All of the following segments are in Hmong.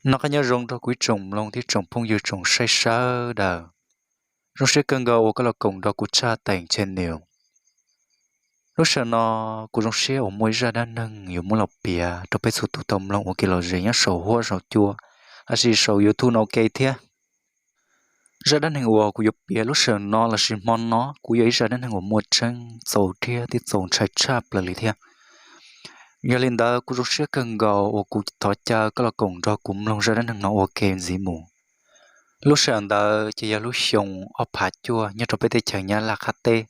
Noj qab nyob zoo rau kuv ib tsoom mloog thiab tsoom phooj ywg tsoom saib sawv daws. Zoo siab kawg nkaus uas koj los koom nrog kuv Tshaj Teem channel. Lub sij hawm no kuv zoo siab uas muaj ib zaj dab neeg yuav muab los piav rau peb txhua tus tau mloog ua kev lom zem nyob saum huab saum cua lossis saum YouTube no ua ke thiab. Zaj dab neeg uas kuv yuav piav lub sij hawm no lossis hmo no kuj yog ib zaj dab neeg uas muaj tseeb txaus rhiab thiab txaus ntshai tshaj plaws li thiab. Yog li ntawd kuv zoo siab kawg nkaus uas kuv thov caw koj los koom nrog kuv mloog zaj dab neeg no ua ke ntxiv mus. Lub sij hawm ntawd ces yog lub xyoo ob phav cuaj nyob rau peb teb chaws Nyab Laj qab teb.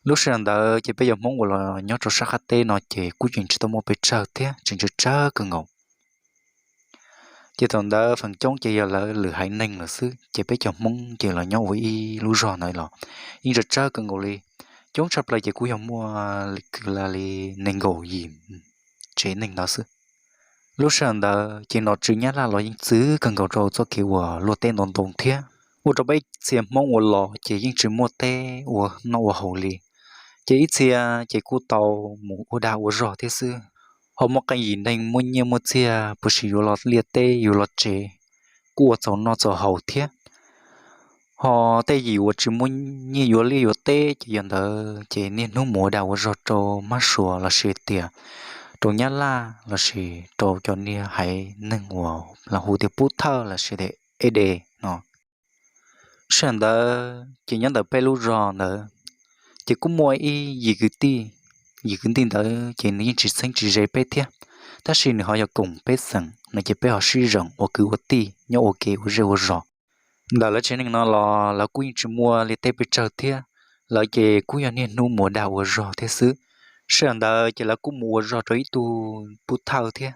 Lub sij hawm ntawd ces peb cov Hmoob uas los nyob rau sab qab teb no ces kuj yeej tsis tau muaj pes tsawg thiab, tseem tsawg tsawg kawg nkaus. Ces thaum ntawd feem coob ces yog lawv lwm haiv neeg lawm xwb, ces peb cov Hmoob ces los nyob ua ib lub zog ntawd los yeej tsawg tsawg kawg nkaus li. Coob tshaj plaws ces kuj yog muaj kwv lam li nees nkaum yim tsev neeg ntawd xwb. Lub sij hawm ntawd ces nom tswv Nyab Laj los yeej txwv kawg nkaus rau txoj kev uas luaj teb ntau ntau thiab, ua rau peb txhia Hmoob uas los ces yeej tsis muaj teb ua noj ua haus li. Ces ib txhia ces kuj tau mus ua dag ua zog thiab xwb. Ho muaj qee yim neeg muaj nyiaj muaj txiag puas sis yuav los liaj teb yuav los tsev, kuj ua txaus noj txaus haus thiab. Ho tej yim uas tsis muaj nyiaj yuav liaj yuav teb ces yog ntawd ces niaj hnub mus ua dag ua zog rau Mab Suav lossis tias rau Nyab Laj lossis rau cov niag haiv neeg uas lawv hu tias pub thawj lossis tias ej de no. Sij hawm ntawd ces nyob ntawm peb lub zos ntawd ces kuj muaj ib yim kwv tij, yim kwv tij ntawd ces nws yeej tsis txheeb tsis ze peb thiab, tab sis nws ho yog koom peb xeem no ces peb ho sib zeem ua kwv ua tij nyob ua ke ua zej ua zos. Ntawm lawv tsev neeg no los lawv kuj yeej tsis muaj liaj teb pes tsawg thiab, lawv ces kuj yog niaj hnub mus ua dag ua zog thiab xwb. Sij hawm ntawd ces lawv kuj mus ua zog rau ib tug pub thawj thiab.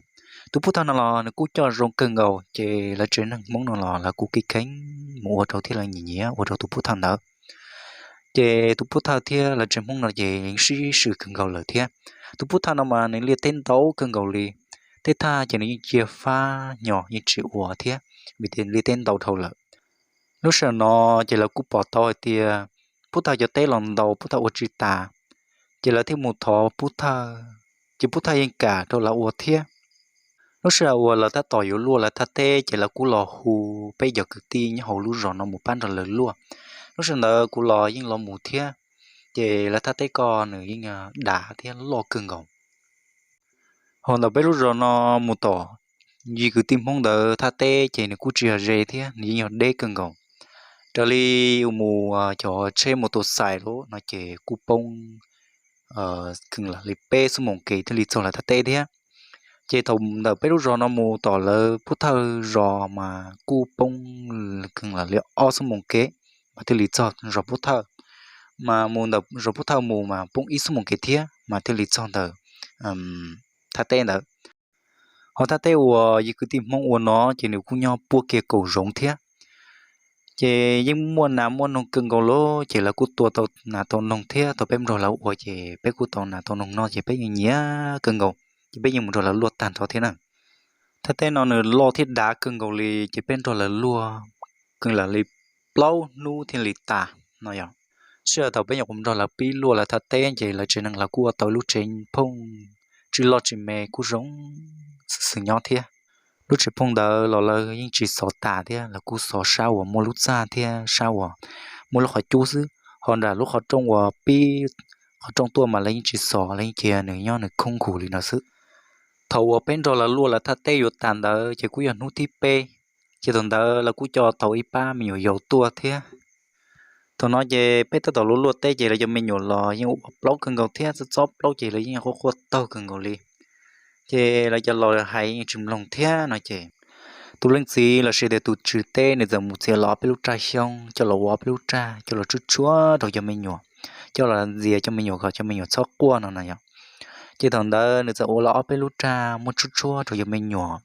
Tus pub thawj no los nws kuj coj zoo kawg nkaus, ces lawv tsev neeg Hmoob no los lawv kuj kev kheev mus ua rau thiab lawv nyiam nyiam ua rau tus pub thawj ntawd. Ces tus pub thawj thiab lawv tsev Hmoob no ces yeej sib swm kawg nkaus lawm thiab. Tus pub thawj no mas nws liaj teb ntau kawg nkaus li, tej thaj ces nws yeej cia fab nyo yeej tsis ua thiab, vim tias liaj teb ntau dhau lawm. Lub sij hawm no ces lawv kuj pom tau hais tias pub thawj cov teb los ntau, pub thawj ua tsis tas, ces lawv thiaj mus thov pub thawj, ces pub thawj yeej kam rau lawv ua thiab. Lub sij hawm uas lawv tab tom yuav luaj lawv thaj teb ces lawv kuj los hu peb cov kwv tij nyob hauv lub zos no mus pab nrog lawv luaj. Lub sij hawm ntawd kuv los yeej los mus thiab, ces lawv thaj teb ko nws yeej dav thiab loj kawg nkaus. Ho ntawm peb lub zos no mus tom yim kwv tij Hmoob ntawd thaj teb ces nws kuj tsis yog ze thiab, nws yeej yog deb kawg nkaus. Raws li mus cov tsheb mus tus xais lawm no ces kuj poob kheev lam li peb xuab moos kev thiaj li txog lawv thaj teb thiab. Ces thaum ntawm peb lub zos no mus tom lawv pub thawj zos mas kuj poob kheev lam li ob xuab moos kev mas thiaj li txog zos pub thawj. Mas mus ntawm zos pub thawj mus mas poob ib xuab moos kev thiab mas thiaj li txog ntawm thaj teb ntawd. Ho thaj teb uas yim kwv tij Hmoob ua no ces nws kuj nyob puab kiag kaum zoov thiab. Ces yeej muaj nas muaj noog kawg nkaus lawm, ces lawv kuj tua tau nas tau noog thiab. Thaum peb nrog lawv ua ces peb kuj tau nas tau noog noj ces peb yeej nyiam kawg nkaus, ces peb yeej mus nrog lawv luaj tag nrho thiab na. Thaj teb no nws loj thiab dav kawg nkaus li, ces peb nrog lawv luaj kheev lam li plaub hnub thiaj li tas no yog. Sij hawm thaum peb nyuam qhuav nrog lawv pib luaj lawv thaj teb ces lawv tsev neeg lawv kuj ua tau lub tsev phooj tsis loj tsis me kuj zoo xwm xwm nyob thiab. Lub tsev phooj ntawd los lawv yeej tsis xov tas thiab, lawv kuj xov sab uas muaj lub txaj thiab sab uas muaj lub qhov cub xwb. Ho nram lub qhov rooj uas pib qhov rooj tuaj mas lawv yeej tsis xov, lawv yeej cia nws nyob nws khoob khu li no xwb. Thaum uas peb nrog lawv luaj lawv thaj teb yuav tas ntawd ces kuj yog hnub thib peb, ces thaum ntawd lawv kuj coj tau ib pab me nyuam yaus tuaj thiab. Thaum no ces peb tab tom luaj luaj teb ces lawv cov me nyuam los yeej ua plaub kawg nkaus thiab, txob txob plaub ces lawv yeej quaj quaj taug kawg nkaus li. Ces lawv cov laus hais yeej tsis mloog thiab no ces tus leej txiv lossis tias tus tswv teb nws txawm mus txiav los ob peb lub raj xyoob coj los ua ob peb lub raj coj los tshuab tshuab rau cov me nyuam, coj los ntxias cov me nyuam kom cov me nyuam txhob quaj no na yom. Ces thaum ntawd nws txawm ua los ob peb lub raj muab tshuab tshuab rau cov me nyuam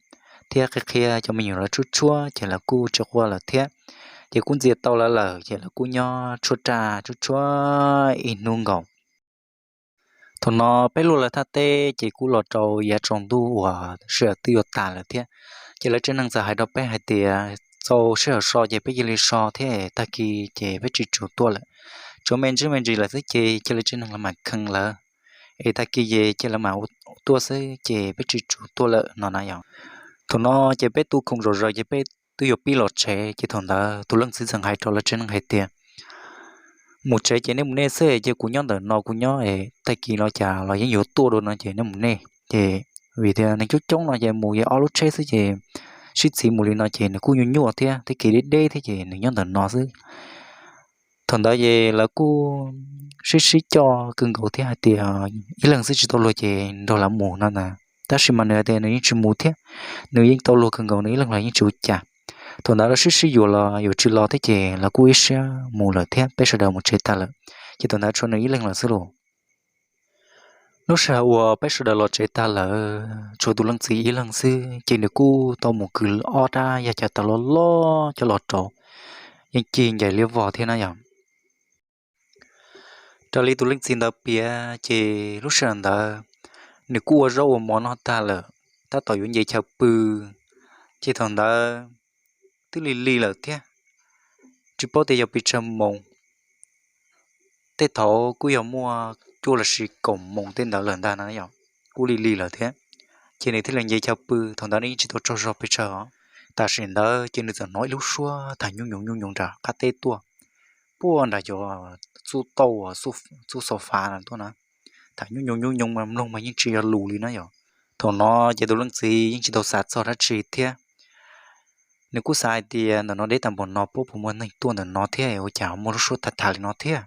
thiab qhia qhia cov me nyuam los tshuab tshuab ces lawv kuj tsis quaj lawm thiab. Ces kuj ntxias tau lawv lawm ces lawv kuj nyob tshuab raj tshuab tshuab ib hnub nkaus. Thaum no peb luaj lawv thaj teb ces kuj los rau yav tsaus ntuj uas sij hawm twb yuav tas lawm thiab. Ces lawv tsev neeg txawm hais rau peb hais tias txaus sij hawm so ces peb cia li so thiab, tag kis ces peb tsis tsum tuaj lawm. Tsuav me ntsis me ntsis lawm xwb ces cia li tsev neeg lawv mam kheev lawv, es tag kis ces cia lawv mam tuaj xwb ces peb tsis tsum tuaj lawm no na yom. Thaum no ces peb tu khoom zom zaws ces peb twb yuav pib los tsev, ces thaum ntawd tus leej txiv txawm hais rau lawv tsev neeg hais tias, mus tsev ces nej mus nej xwb, ces kuv nyob ntawm no kuv nyob es tag kis no cas los yeej yuav tuaj dua no ces nej mus nej. Ces vim tias neeg coob coob no ces mus yeej ob lub tsheb xwb ces sib txiv mus li no ces nws kuj nyuaj nyuaj thiab, tag kis deb deb thiab ces nws nyob ntawm no xwb. Thaum ntawd ces lawv kuj sib sib coj kawg nkaus thiab hais tias ib leeg xwb tsis tau luag ces nrog lawv mus no na. Tab sis mas nws hais tias nws yeej tsis mus thiab, nws yeej tau luag kawg nkaus, nws ib leeg los yeej tsis ua cas. Thaum ntawd lawv sib sib yuam los yuam tsis los thiab ces lawv kuj ib siab mus lawm thiab peb sawv daws mus tsev tag lawm, ces thaum ntawd tshuav nws ib leeg lawm xwb los. Lub sij hawm uas peb sawv daws los tsev tag lawm tshuav tus leej txiv ib leeg xwb ces nws kuj tau mus kwv ob rab yaj cav taws loj loj coj los rauv, yeej cig ncaim liab vog thiab na yom. Raws li tus leej txiv ntawd piav ces lub sij hawm ntawd nws kuj ua zaub ua mov noj tag lawm, tab tom yuav nce chaw pw, ces thaum ntawd twb lig lig lawm thiab, tsis paub tias yog pes tsawg moos, tej thaum kuj yog muaj cuaj los sis kaum moos tej ntawd lawm ntag na yom, kuj lig lig lawm thiab. Ces nws thiaj li nce chaw pw, thaum ntawd nws yeej tsis tau tsaug zog pes tsawg os. Tam sim ntawd ces nws txawm hnov ib lub suab tham nyuj nyoos nyuj nyoos nram qab teb tuaj, puag nram cov txuj tauj, txuj xo fav na tuaj na, tham nyuj nyoos nyuj nyoos mas mloog mas yeej tsis yog lus li na yom. Thaum no ces tus leej txiv yeej tsis tau xav txog dab tsi thiab. Nws kuj xav hais tias ntawm no deb tag npaum no puas muaj neeg tuaj ntawm no thiab ua cas muaj lub suab tham tham li no thiab.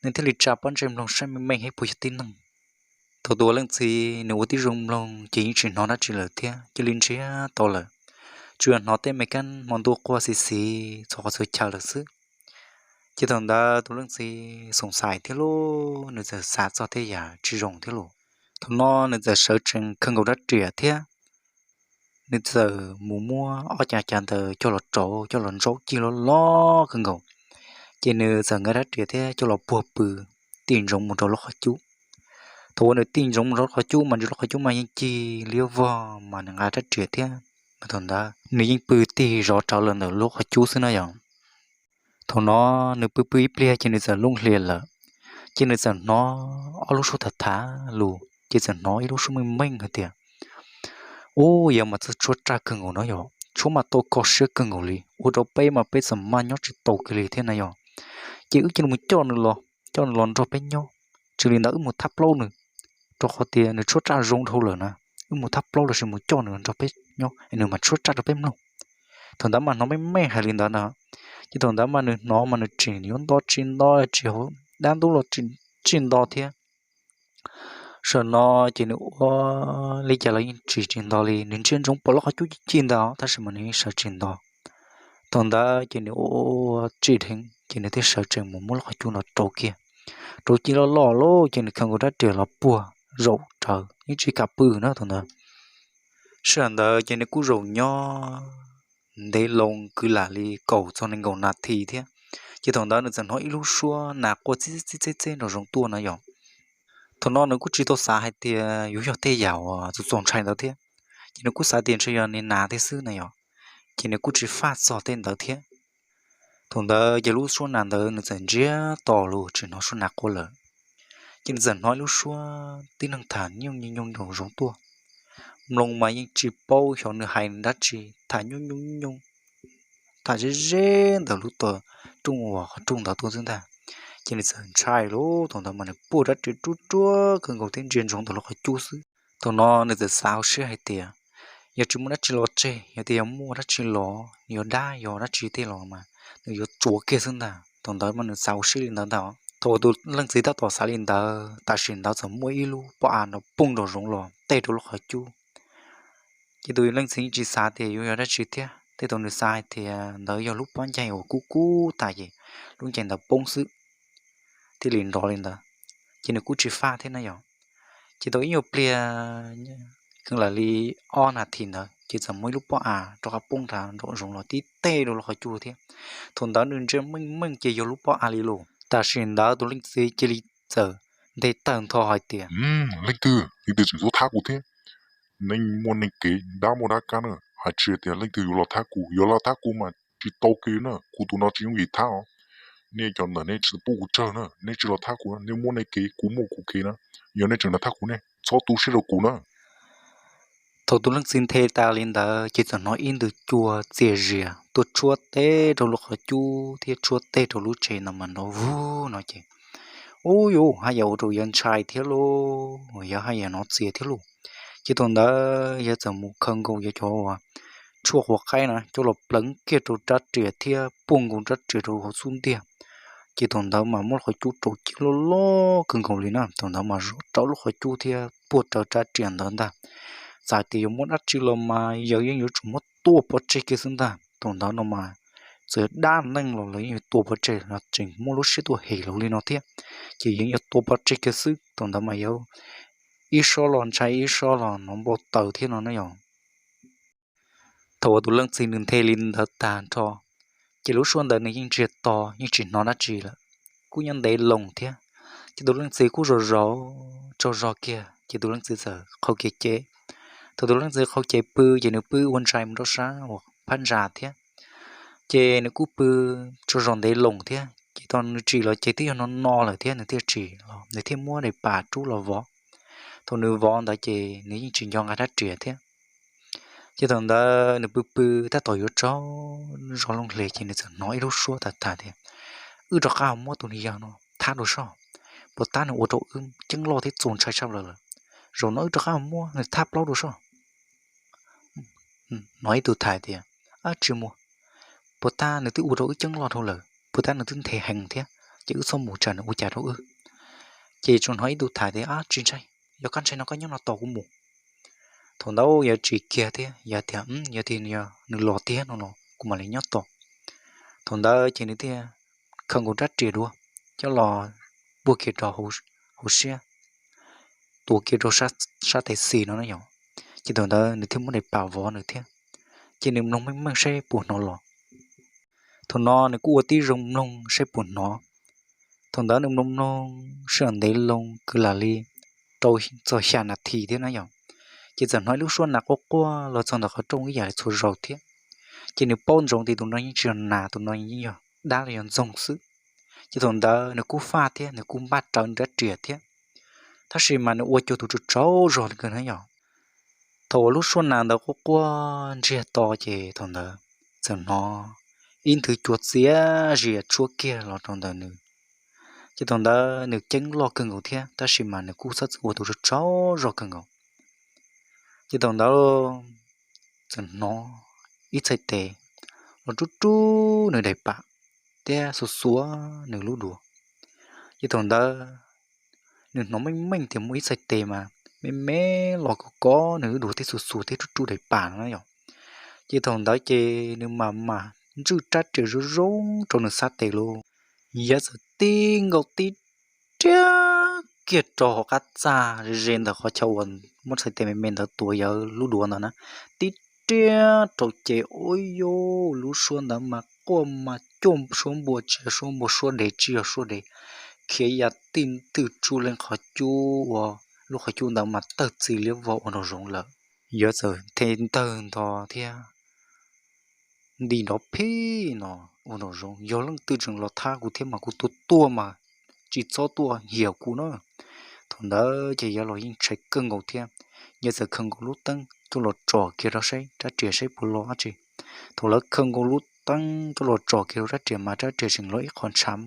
Nws thiaj li tsa pob ntseg mloog saib meej meej puas yog tib neeg. Thaum tus leej txiv nws ua tib zoo mloog ces yeej tsis hnov dab tsi lawm thiab, cia li ntsiag to lawm, tsuas yog hnov tej me kab hmo ntuj quaj xiv xiv txhua qhov txhua chaw lawm xwb. Ces thaum ntawd tus leej txiv xoom xaim thiab lauj, nws txawm xav txog tej yam tsis zoo thiab lauj. Thaum no nws txawm sawv tsees khawb nkaus rab riam thiab nws txawm mus muab ob cav cav ntawd coj los rauv coj los ntsaub cig loj loj kawg nkaus. Ces nws txawm nqa rab riam thiab coj los puag pw, tig ntsoov mus rau lub qhov cub. Thaum uas nws tig ntsoov mus rau lub qhov cub mas ntsis lub qhov cub mas yeej cig liab vog mas nws nqa rab riam thiab, mas thaum ntawd nws yeej pw tig zov rawv lawm ntawm lub qhov cub xwb na yom. Thaum no nws pw pw ib pliag ces nws txawm looj hlias lawm, ces nws txawm hnov ob lub suab tham tham lus, ces txawm hnov ib lub suab meej meej hais tias, ub, yog mas txawj tshuab raj kawg nkaus no yom, tshuab mas tau kho siab kawg nkaus li, ua rau peb mas peb txawm maj nyob tsis tau kiag li thiab na yom. Ces wb cia li mus coj nws los, coj nws los nrog peb nyob, tsis li ntawd wb mus thab plaub nws, rau qhov tias nws tshuab raj zoo dhau lawm na, wb mus thab plaub los sis mus coj nws los nrog peb nyob es nws mam tshuab raj rau peb mloog. Thaum ntawd mas hnov meej meej hais li ntawd na, ces thaum ntawd mas nws hnov mas nws tsim yuav nto tsis nto, tsis hauv dab ntub los tsis nto thiab. Sawm no ces nws ua li cas los yeej tsis tsis nto li, nws ntsia ntsoov pom lub qhov cub cig cig ntawd tab sis mas nws yeej sawv tsis nto. Thaum ntawd ces nws ua tsim dheev ces nws thiaj sawv tsees mus muab lub qhov cub no rauv kiag. Rauv cig loj loj lauj ces nws khawb nkaus rab riam los puag zaum rawv yeej tsis kam pw na thaum ntawd. Sij hawm ntawd ces nws kuj zaum nyob ntev loo kwv lam li kaum txog nees nkaum nas this thiab. Ces thaum ntawd nws txawm hnov ib lub suab nas quaj txib txib txib txib nraum zoov tuaj na yom. Thaum no nws kuj tsis tau xav hais tias yuav yog tej yam uas txaus txaus ntshai ntawd thiab, ces nws kuj xav tias ntshe yog niag nas thiab xwb na yom, ces nws kuj tsis faj txog tej ntawd thiab. Thaum ntawd ces lub suab nas ntawd nws txawm ntsiag to lawm tsis hnov suab nas quaj lawm, ces nws txawm hnov ib lub suab tib neeg tham nyuj nyoos nyoos nraum zoov tuaj. Mloog mas yeej tsis paub xyov nws hais dab tsi, tham nyuj nyoos nyoos, tham ze ze ntawm lub tawm rooj uas qhov rooj ntawd tuaj xwb ntag. Ces nws txawm ntshai lauj, thaum ntawd mas nws puag rab riam ruaj ruaj kawg nkaus thiab ntsia ntsoov ntawm lub qhov cub xwb. Thaum no nws txawm xav hauv siab hais tias, yog tsis muaj dab tsi los tseg, yog tias yog muaj dab tsi los, yog dab yog dab tsi tej los mas nws yuav tsuav kiag xwb ntag. Thaum ntawd mas nws xav hauv siab li ntawd ntag. Thaum uas tus leej txiv tab tom xav li ntawd, tam sim ntawd txawm muaj ib lub pob av nrov poog nraum zoov los tej rau lub qhov cub. Ces tus leej txiv tsis xav tias yuav yog dab tsi thiab, tej thaum nws xav hais tias ntawd yog lub pob ncaig uas kub kub tas ces lub ncaig ntawd poob xwb, thiaj li nrov li ntawd, ces nws kuj tsis faj thiab na yom. Ces tau ib nyuag pliag, kheev lam li ob nas this ntawd ces txawm muaj ib lub pob av rov qab poob nrov zoov los tib teg rau lub qhov cub thiab. Thaum ntawd nws ntsia meej meej ces yog lub pob av li lauj. Tam sim ntawd tus leej txiv cia li txawm nthe tawg ntho hais tias, leej twg, leej twg tseem tuaj thab kuv thiab? Nej muaj nej kev, dab muaj dab kab na, hais tsis tias leej twg yuav los thab kuv, yuav los thab kuv mas tsis tau kev na, kuv tus no tsis yooj yim thab os. Nej cov ntawm nej tsis pub kuv tsawg na, nej tsis los thab kuv, nej muaj nej kev, kuv muaj kuv kev na. Yog nej tseem los thab kuv nej txhob tu siab rau kuv na. Thaum tus leej txiv nthe tas li ntawd ces txawm hnov ib nthwv cua txias zias tuaj tshuab teg rau lub qhov cub thiab tshuab teg rau lub tsev ntawd mas nrov vug no ces, ub yuv, haj yam ua rau yawg ntshai thiab lauj, yawg haj yam hnov txias thiab lauj. Ces thaum ntawd yawg txawm mus khaws nkaus yawg cov tshuaj quav qaib na coj los pleev kiag rau rab riam thiab puag nkaus rab riam rau hauv xub ntiag. Ces thaum ntawd mas muab lub qhov cub rau cig loj loj kawg nkaus li na, thaum ntawd mas zov rawv lub qhov cub thiab puag rawv rab riam ntawd ntag. Txawm tias yuav muab dab tsi los mas yawg yeej yuav tsum muab tua pov tseg kiag xwb ntag. Thaum ntawd no mas txawm dab neeg los lawv yeej yuav tua pov tseg los tseem muaj lub siab tuaj hem lawv li no thiab, ces yeej yuav tua pov tseg kiag xwb. Thaum ntawd mas yawg ib sob los ntshai ib sob los hnov npau taws thiab no na yog. Thaum uas tus leej txiv nws nthe li ntawd tag nrho, ces lub suab ntawd nws yeej ntsiag to yeej tsis hnov dab tsi lawm, kuj nyob ntev loo thiab. Ces tus leej txiv kuj zaum zaum tsaug zog kiag ces tus leej txiv txawm qhau kiag cev. Thaum tus leej txiv qhau cev pw ces nws pw ua ntshai mus rau sab uas phab ntsa thiab. Ces nws kuj pw tsaug zog ntev loo thiab ces thaum nws tsim los ces twb yog no no lawm thiab nws thiaj tsim los nws thiaj muab daim pam rub los vov. Thaum nws vov ntawd ces nws yeej tsis nco nqa rab riam thiab. Ces thaum ntawd nws pw pw tab tom yuav tsaug zog looj hlis ces nws txawm hnov ib lub suab tham tham tias, wb rov qab muab tus niag yawg no thab dua soj, puas tab nws ua rau wb ceeb loj thiab txaus ntshai tshaj plaws lawm. Zaum no wb rov qab muab nws thab plaub dua soj. Hnov ib tug tham tias, ab tsis mus, puas tab nws twb ua rau wb ceeb loj dhau lawm, puas tab nws twb nthe heev thiab, ces wb txhob mus tsam nws ua cas rau wb. Ces tsuas hnov ib tug tham tias, ab tsis ntshai, yog koj ntshai no koj nyob no tos kuv mus. Thaum ntawd yawg tsis kiag thiab yawg tias, yog tias nws los tiag no los kuv mam li nyob tos. Thaum ntawd ces nws thiaj khaws nkaus rab riam dua, coj los puag kiag rau hauv siab, tuav kiag rau sab tes xis no na yog. Ces thaum ntawd nws thiaj muab daim pam vov nws thiab, ces nws mloog meej meej saib puas hnov los. Thaum no nws kuj ua tib zoo mloog saib puas hnov. Thaum ntawd nws mloog mloog sij hawm ntev loo kwv lam li rau txog xya nas this thiab na yog, ces txawm hnov ib lub suab nas quaj quaj los txog ntawm qhov rooj ib yam li txhua zaus thiab. Ces nws paub ntsoov tias tus no yeej tsis yog nas, tus no yeej yog dab los yog ntxoog xwb. Ces thaum ntawd nws kuj faj thiab nws kuj npaj rawv nws rab riam thiab, tab sis mas nws ua cuag tus tsaug tsaug zog li kawg na yog. Thaum uas lub suab nas ntawd quaj quaj ntsiag to ces thaum ntawd txawm hnov ib nthwv cua txias zias tshuab kiag los rau ntawm nws. Ces thaum ntawd nws ceeb loj kawg nkaus thiab tab sis mas nws kuj txhob txwm ua tus tsaug tsaug zog kawg nkaus. Ces thaum ntawd txawm hnov ib txhais tes los rub rub nws daim pam thiab xuas xuas nws lub duav. Ces thaum ntawd nws hnov meej meej tias muaj ib txhais tes mas me me los kov kov nws lub duav thiab xuas xuas thiab rub rub daim pam no na yom. Ces thaum ntawd ces nws mam mam ntswj rab riam zoo zoo rau nws xab tes lauj. Yawg txawm tib nkaus tib riab kiag rau hauv qab txaj ze ze ntawm qhov chaw uas muab txhais tes me me ntawd tuav yawg lub duav ntawd na, tib riab rau ces ua yuj lub suab ntawd mas quaj mas cuaj suab npua tsis yog suab npua, suab dev tsis yog suab dev, khiav ya tij ntwg tsuj leej qhov cub ua lub qhov cub ntawd mas tawg txi liab vog ua nraum zoov lawm. Yawg txawm nthe ntawg ntho thiab nti nrov phij no ua nraum zoov, yog leej twg tseem los thab kuv thiab mas kuv tua tuag mas tsis txhob tuaj hiam kuv na. Thaum ntawd ces yawg los yeej ntshai kawg nkaus thiab, yawg txawm khaws nkaus lub teeb coj los tsom kiag rau saib rab riam saib puas los dab tsi. Thaum lawv khaws nkaus lub teeb coj los tsom kiag rau rab riam mas rab riam tseem los ib qho ntshav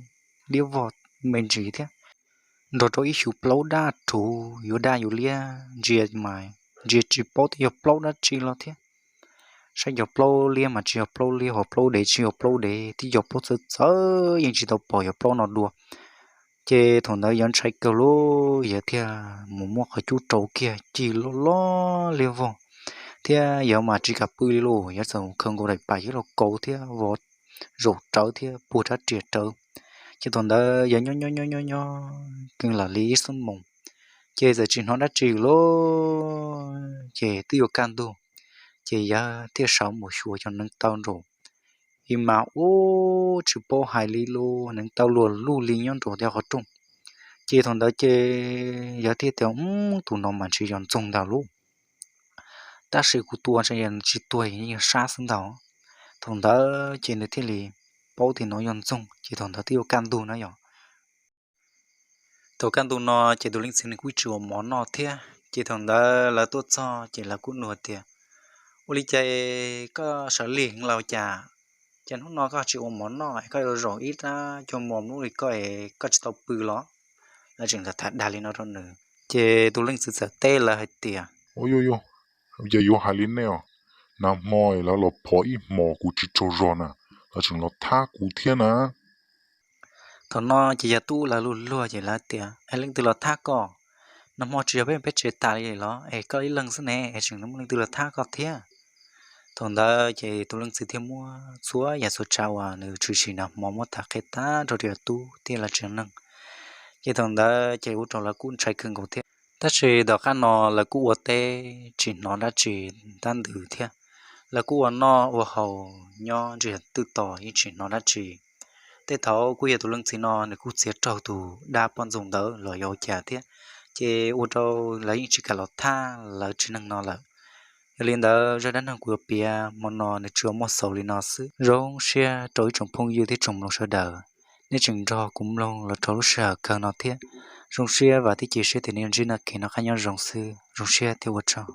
liab vog me ntsis thiab, nrog rau ib xyuv plaub daj rhuv yuav daj yuav liab, ntsia mas ntsia tsis paub twb yog plaub dab tsi los thiab. Saib cov plaub liab mas tsis yog plaub liab, ho plaub dev tsis yog plaub dev, twb yog plaub txawv txawv yeej tsis tau pom yog plaub no dua. Ces thaum ntawd yawg ntshai kawg lauj, yawg thiaj mus muab qhov cub rau kiag cig loj loj liab vog, thiab yawg mas tsis kam pw li lauj, yawg txawm khaws nkaus daim pam coj los kauv thiab vov zaum rawv thiab puag rab riam rawv. Ces thaum ntawd yawg nyob nyob nyob nyob nyob kwv lam li ib xuab moos, ces txawm tsis hnov dab tsi lauj, ces twb yuav kaj ntug, ces yawg thiaj sawv mus xyuas cov hneev taw nraum ib mas ub tsis paub hais li lauj, hneev taw luag luj li nyob nraum tej qhov rooj. Ces thaum ntawd ces yawg thiaj tias, ub, tus no mas ntshe yog ntxoog ntag lauj, tab sis kuv tua ntshe yog tsis tuag, yog sab xwb ntag. Thaum ntawd ces nws thiaj li paub tias no yog ntxoog, ces thaum ntawd twb yuav kaj ntug na yom. Thaum kaj ntug no ces tus leej txiv nws kuj tsis ua mov noj thiab, Ces thaum ntawd lawv tuaj txog ces lawv kuj nug tias, ua li cas koj sawv lig heev lawm cas? Ces hnub no koj tsis ua mov noj es koj yuav zaum ib rab cua mos hnub li koj es koj tsis tau pw los? Lawv tseem tham dag li no rau nws. Ces tus leej txiv txawm teb lawv hais tias, ua yuj yuj, cas yuav hais li nej os? Nag hmo lawv los phov ib hmos kuv tsis tsaug zog na, lawv tseem los thab kuv thiab na. Thaum no ces yog tub lawv luag luag ces lawv tias, es leej twg los thab koj? Nag hmo tsis yog peb peb tsev tas li los es koj ib leeg xwb ne es tseem muaj leej twg los thab koj thiab? Thaum ntawd ces tus leej txiv thiaj muab txhua yam txhua tsav uas nws tshwm sim nag hmo muab tham qhia tag nrho rau yog tub thiab lawv tsev neeg. Ces thaum ntawd ces ua rau lawv kuj ntshai kawg nkaus thiab. Tab sis tom qab no lawv kuj ua teb tsis hnov dab tsi tab ntws thiab. Lawv kuj ua noj ua haus nyob ntsej twj tos yeej tsis hnov dab tsi. Tej thaum kuj yog tus leej txiv no nws kuj txiav raug tus dab poj ntxoog ntawd los yog ua cas thiab, ces ua rau lawv yeej tsis kam los thab lawv tsev neeg no lawm. Yog li ntawd zaj dab neeg kuv yuav piav hmo no nws tsuas muaj xaus li no xwb. Zoo siab rau ib tsoom phooj ywg thiab tsoom mloog sawv daws, nej tseem nrog kuv mloog los rau lub sij hawm kawg no thiab. Zoo siab vam thiab cia siab tias nej ntsib no kev noj qab nyob zoo xwb. Zoo siab thiab ua tsaug.